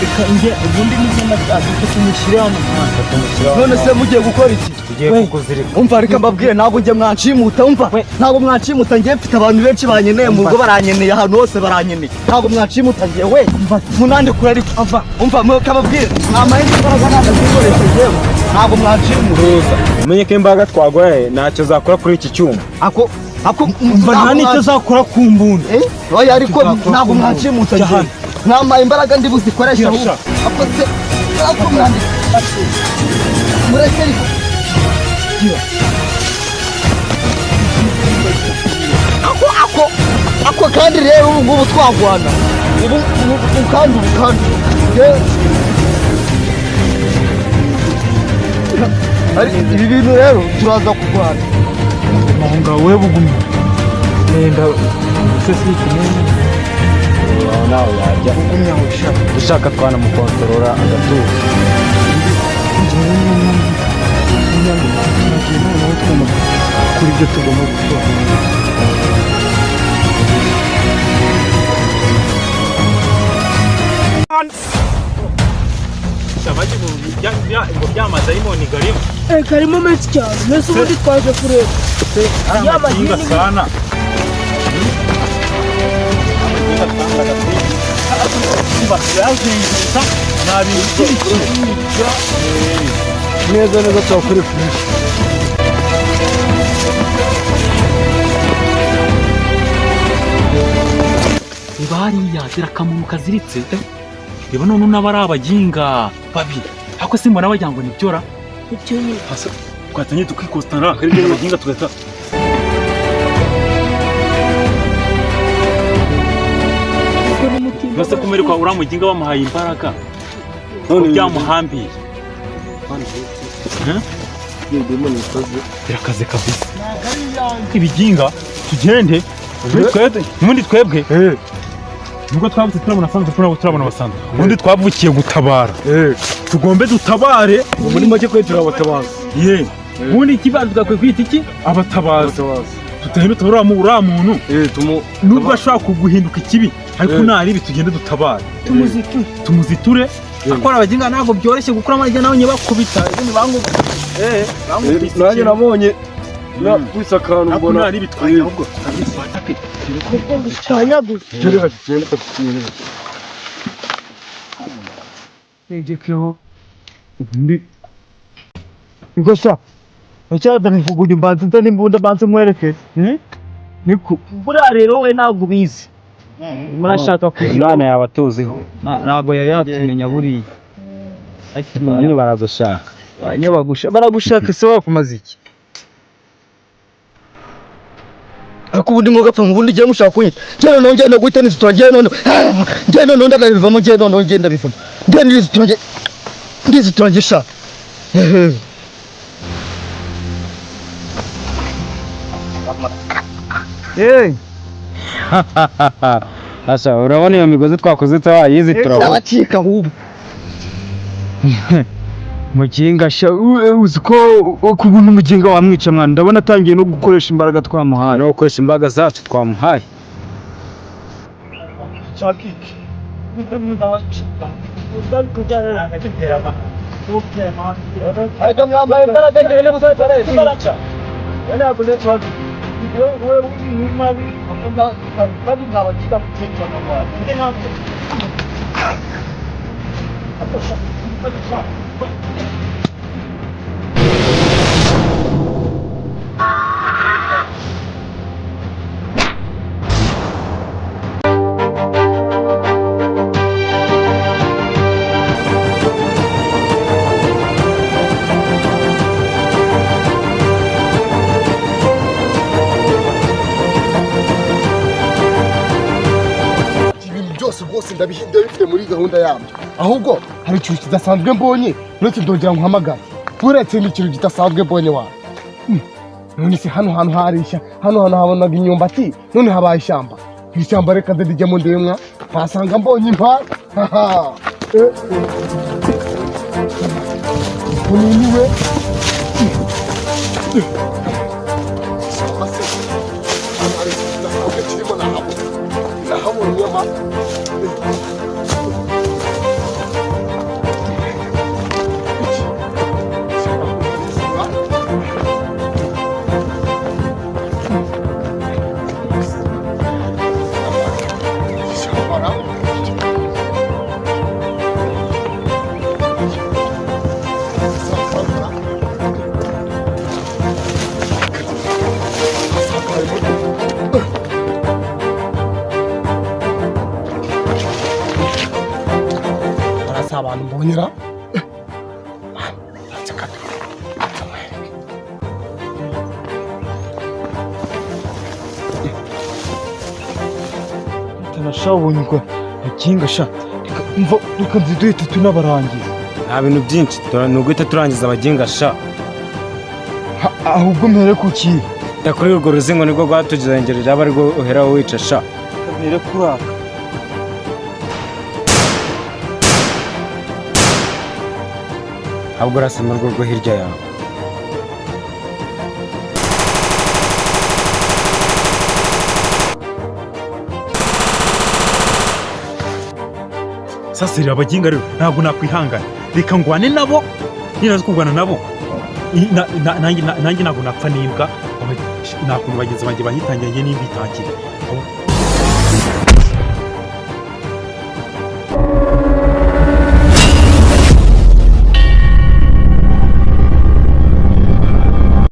Reka njye ubundi nibyo nashaka tumushyire hano. None se mugiye gukora iki? Tugiye kukuzirika. Umva, reka mbabwire, ntabwo njye mwanshimuta. Umva, ntabwo mwanshimuta. Njye mfite abantu benshi banyeneye mu rugo, baranyeneye ahantu hose, baranyeneye. Ntabwo mwanshimuta njye we munandekura. Ariko umva, umva, mukababwire mwamaye imbaraga ntabwo zikoresha njyewe, ntabwo mwanshimuta. Umenye ko imbaraga twagoye ntacyo zakora kuri iki cyuma. Ako Umva, nta n'icyo zakora ku mbunda. Eh, oya, ariko Tuzakora ntabwo ku mwanshimuta mbunda. njyewe, mwamaye imbaraga ndi buzikoresha ahubwo. Ako se ako mwandika mureke ariko. Ako kandi rero ubu ngubu twagwana ubu kandi ibi bintu rero turaza kurwana. Aho ngaho we bugumye nenda se si ikinini. Aho nawe yajya. Bugumye aho ushaka. Ushaka twanamukontorora agatuza. Turagiye noneho, tugomba gukora ibyo tugomba gukora. Ngo by'amadayimoni garimo. Eh, karimo menshi cyane. Mbese ubundi twaje kureba Ari Ya amaginga madini. sana. Amaginga nta bintu. Neza neza twakuri fresh. Reba hariya, dore akamuntu kaziritse. Reba none n'aba ari abaginga babiri, ariko simbona bagira ngo nibyora. Ibyo nyine. Twatangiye tukikositara kari abaginga tugahita. Ubwo n'umutima. Base kumererwa uriya muginga bamuhaye imbaraga ko byamuhambiye. Eh? Birakaze kabisa ibiginga, tugende. Ubundi twebwe nubwo twavutse turabona asanzwe, turabona abasanzwe, ubundi twavukiye gutabara, tugombe dutabare. Muri make kwe turabatabaza. Ye, ubundi ikibanza tugakwiye kwita iki? Abatabazi. Tutahindutse uriya muntu Eh, tumu nubwo ashobora kuguhinduka ikibi, ariko Eh. naribi tugende dutabare. Tumuziture. Tumuziture. Akora abaginga ntabwo byoroshye gukura amajya nawe nyabakubita ibindi bangu bangukubise. Nanjye nabonye na kwisa akantu ariko mbona. naribi twajya ahubwo twatake. Cyanyaguze. Reka tugende tugende. Negekeho ubundi niko sha ndacyazana kugunya mbanza nzane imbunda mbanze mwereke. Niko Buriya rero we ntabwo ubizi, murashaka kugira Umwana yaba atuziho. Ntabwo yari yatumenya buriya. Nyine baradushaka. Baragushaka se wakumaze iki? Ariko ubundi mwogapfa, ubundi ugiye mushaka kunyita njye noneho ngenda guhita nizitura njye noneho, njye noneho ndabivamo, njye noneho ngenda bivamo, njye ndizitura, njye ndizitura njye sha. Hehe. Eh. Asha, urabona iyo migozi twakoze wayizitura. Ndabacika ahubwo. Muginga sha, uzi ko kubona umuginga wamwica mwana, ndabona atangiye no gukoresha imbaraga twamuhaye. No gukoresha imbaraga zacu twamuhaye. Ariko mwambaye imbaraga njye Ibintu byose rwose ndabifite muri gahunda yabyo, ahubwo hari ikintu kidasanzwe mbonye. Uretse ndongera nkuhamagare, uretse ni ikintu kidasanzwe mbonye wawe. None se hano hantu hari hano hantu habonaga imyumbati, none habaye ishyamba. Iri shyamba reka ndijyemo ndemwa mpasanga mbonye impara. Haha. Eh, eh. Munini we. Ishyamba se, hano hari ikintu kidasanzwe kirimo, nahabonye ama. Si abantu mbonyera. Uretse gato. Ndamwereke. Tunashabonye ubwo baginga sha. Reka mva, reka nziduhite tunabarangiza. Nta bintu byinshi, ni uguhita turangiza abaginga sha. Ahubwo mpere ku kihe? Jya kuri urwo ruzingo, nirwo rwatuzengereje, aba arirwo uheraho wica sha. Mpere kuri aka. Ahubwo urasema urwo rwo hirya yawe. Sasa rero abaginga rero ntabwo nakwihangana, reka ngwane nabo. Ninaza kurwana nabo, nanjye ntabwo napfa n'imbwa. Nta kuntu bagenzi banjye banyitangira, njye nimbitangira.